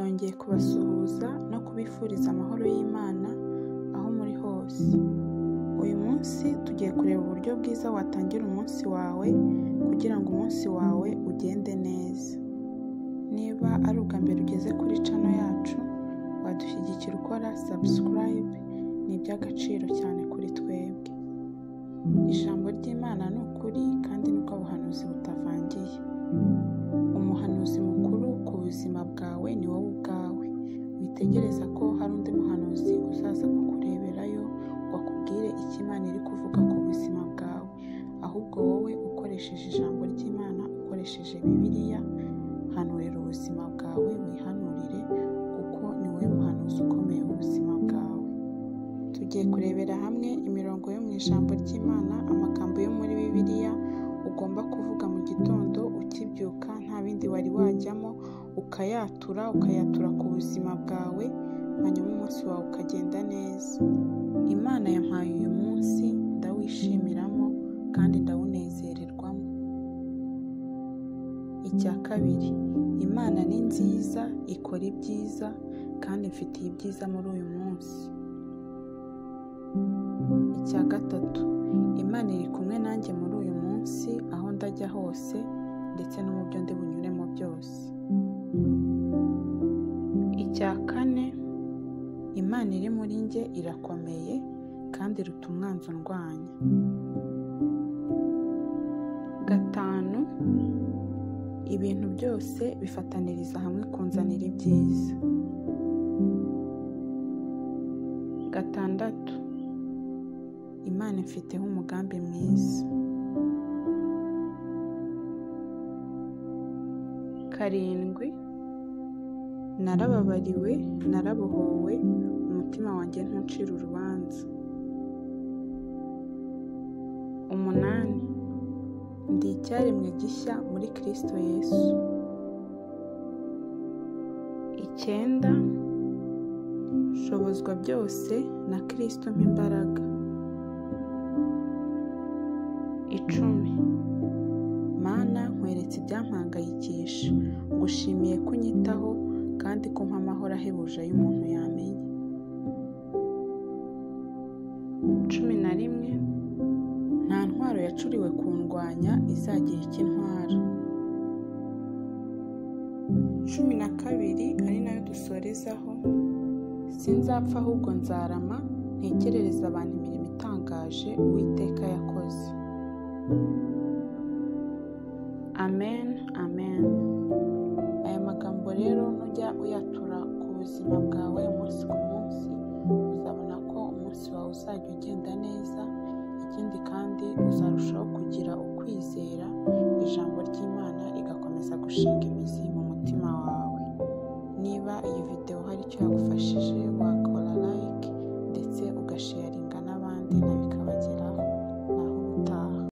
Nongeye kubasuhuza no kubifuriza amahoro y'Imana aho muri hose. Uyu munsi tugiye kureba uburyo bwiza watangira umunsi wawe kugira ngo umunsi wawe ugende neza. Niba ari ubwa mbere ugeze kuri channel yacu, wadushyigikira ukora subscribe, ni iby'agaciro cyane kuri twebwe. Ijambo ry'Imana ni ukuri kandi nibwo buhanuzi butavangiye. Umuhanuzi mukuru ku buzima bwawe ni wowe ubwawe. Witegereza ko hari undi muhanuzi uzaza kukureberayo ngo akubwire icyo Imana iri kuvuga ku buzima bwawe, ahubwo wowe ukoresheje ijambo ry'Imana, ukoresheje Bibiliya, hanurira ubuzima bwawe, wihanurire, kuko ni wowe muhanuzi ukomeye w'ubuzima bwawe. Tugiye kurebera hamwe imirongo yo mu ijambo ry'Imana, amagambo yo muri Bibiliya ugomba kuvuga mu gitondo ukibyuka nta bindi wari wajyamo, ukayatura ku buzima bwawe, hanyuma umunsi wawe ukagenda neza. Imana yampaye uyu munsi, ndawishimiramo kandi ndawunezererwamo. Icya kabiri, Imana ni nziza, ikora ibyiza kandi mfitiye ibyiza muri uyu munsi. Icya gatatu, Imana iri kumwe nanjye muri uyu munsi, aho ndajya hose ndetse no mu byo ndi bunyuremo byose. Icya kane, Imana iri muri njye irakomeye kandi iruta umwanzi undwanya. Gatanu, ibintu byose bifataniriza hamwe kunzanira ibyiza. Gatandatu, Imana imfiteho umugambi mwiza. Karindwi, narababariwe, narabohowe, umutima wanjye ntucira urubanza. Umunani, ndi icyaremwe gishya muri Kristo Yesu. Icyenda, nshobozwa byose na Kristo mpa imbaraga. 10, Mana nkweretse ibyampangayikisha, ngushimiye ko unyitaho kandi ko mpa amahoro ahebuje ay'umuntu yamenya. 11, nta ntwaro yacuriwe kundwanya izagira icyo intwara. 12, ari nayo dusorezaho, sinzapfa ahubwo nzarama, ntekerereza abantu imirimo itangaje Uwiteka yakoze. Amen, amen. Aya magambo rero nujya uyatura ku buzima bwawe umunsi ku munsi, uzabona ko umunsi wawe uzajya ugenda neza. Ikindi kandi uzarushaho kugira ukwizera, ijambo ry'Imana rigakomeza gushinga imizi mu mutima wawe. Niba iyi video hari icyo yagufashije, wakanda